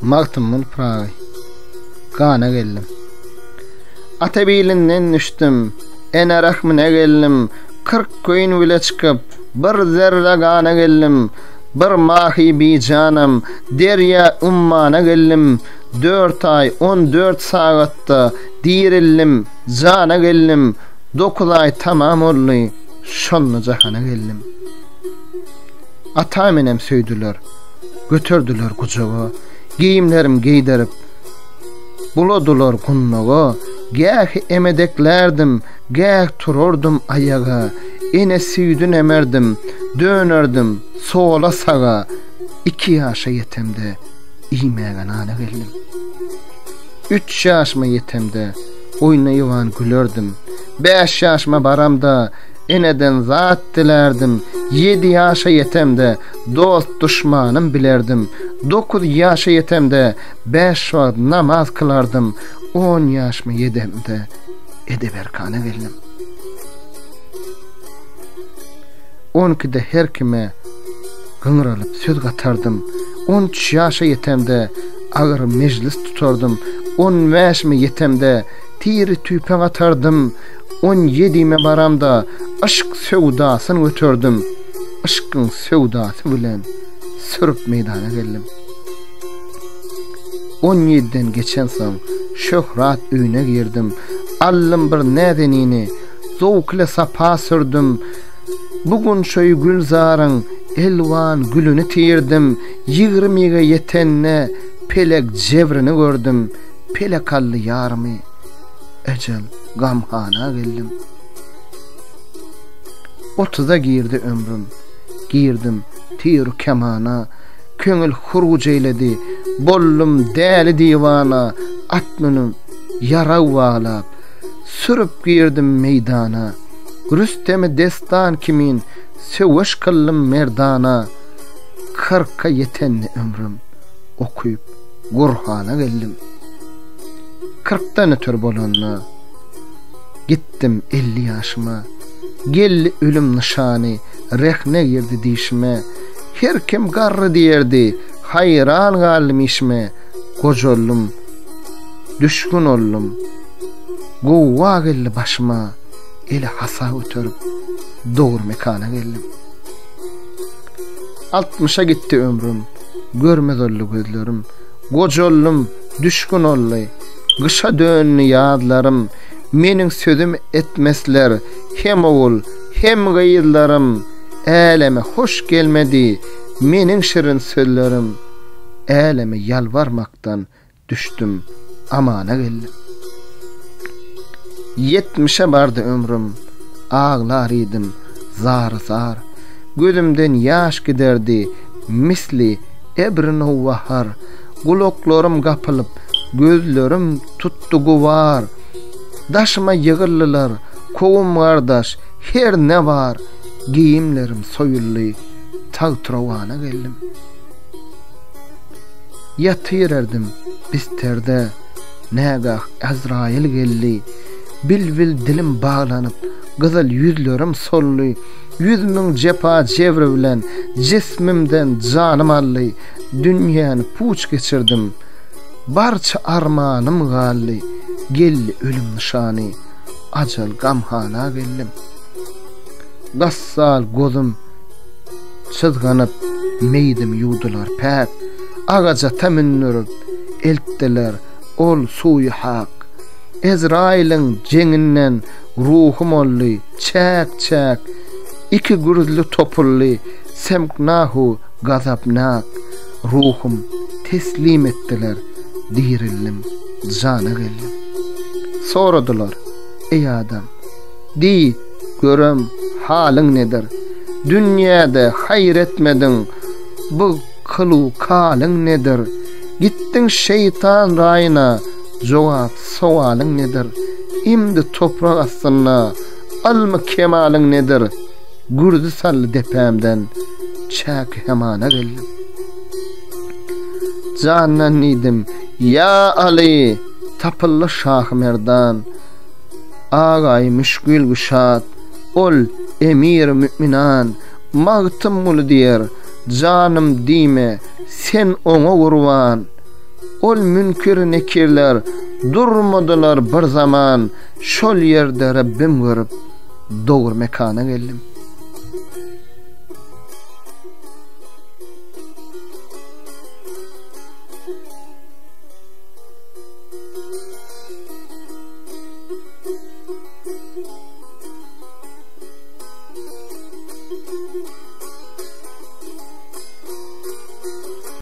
Magtymguly Pyragy. Gana geldim. Ata bilinden düşdüm, ene rahmine geldim, 40 köýün bile çykyp, bir zerre gana geldim, bir mahy bijanam, derýa ummana geldim, dört aý, on dört sagatda dirildim, jana geldim, dokuz aý tamam boldy, şonda jahana geldim. Atam-enem söýdüler, göterdiler gujaga, Geýimlerim geýdirip, buladylar gundaga, Gäh emedeklärdim, gäh turardym aýaga, Ene süýdün emerdim, dönerdim sola-saga, Iki ýaşa ýetemde, iýmäge nana geldim. Üç ýaşyma ýetemde, oýnaýyban gülerdim. Bäş ýaşyma baramda, eneden zat dilärdim. Ýedi ýaşa ýetemde, dost-duşmanym bilerdim. Dokuz ýaşa ýetemde, bäş wagt namaz kylardym. On ýaşyma ýedemde, edep-erkana geldim. On ikide her kime gyňralyp söz gatardym. On üç ýaşa ýetemde, agyr mejlis tutardym. On bäşime ýetemde, tiri tüpeň atardym. On ýedime baramda, yşk söwdasyn göterdim. Yşkyň söwdasy bilen sürüp meýdana geldim. On ýediden geçensoň, şöhrat öýüne girdim. Aldym bir näzenini, zowk ile sapa sürdüm. Bu gunçaýy gülzaryň elwan gülüni tirdim. Ýigrimige ýetende pelek jebrini gördüm. Pelek aldy ýarymy, ejel gamhana geldim. Otuza girdi ömrüm, girdim tir-u kemana, Köňül huruj eýledi, boldum däli-diwana, At münüp, ýarag baglap, sürüp girdim meýdana. Rüstemi destan kimin söweş kyldym merdana, Kyrka ýetende ömrüm, okyp Gurhana geldim. Kyrkdan öter bolanda, gitdim 50 ýaşyma. Geldi ölüm nyşany, rehne girdi dişime. Her kim garry diýerdi, haýran galdym işime. Gojaldym, düşgün oldum. Gowga geldi başyma, ele hasa göterip, dogry mekana geldim. Altmyşa gitdi ömrüm, görmez oldy gözlerim. Gojaldym, düşgün oldy, gyşa döndi ýazlarym. Meniň sözüm etmesler hem ogul, hem gyzlarym. Äleme hoş gelmedi meniň şirin sözlerim. Äleme ýalbarmakdan Düşdüm, amana geldim. Ýetmişe bardy ömrüm, aglar idim zary-zar. Gözümden ýaş giderdi, misli ebri nowbahar. Gulaklarym gapylyp, gözlerim tutdy gubar. Daşyma ýygyldylar, kowum-gardaş, her ne bar. Geýimlerim soýuldy, tagtyrowana geldim. Ýatyrerdim bisterde, nägah Azraýyl geldi. Bilbil dilim baglanyp, gyzyl ýüzlerim soldy. 100.000 jepa jebr bilen jismimden janym aldy. Dünýäni puç geçirdim. Barça armanym galdy. Geldi ölüm nyşany. Ajal gamhana geldim. Gassal gözüm Çyzganyp, meýdimi ýuwdular päk, Agaç ata mündürip, eltdiler ol suwy hak. Ezraýylyň jeňinden ruhum oldy çäk-çäk, Iki gürzli topuldy semknahu gazapnak, Ruhum teslim etdiler, dirildim, jana geldim. Soradylar, Eý adam, diý, Görem, halyň nedir? Dünýäde haýyr etmediň, bu kylu-kalyň nedir? Gitdiň şeýtan raýyna, jogap sowalyň nedir? Imdi toprak astynda ylmy-kemalyň nedir? Gürzi saldy depämden, çäki-hemana geldim. Jandan diýdim, Ýa Aly, tapyldy Şahymerdan. Agaýy müşgil güşat, ol emir müminan, Magtymguly diýer, janym diýme, sen oňa gurban. Ol münkir-nekirler durmadylar bir zaman, Şol ýerde Rabbim görüp, dogry mekana geldim.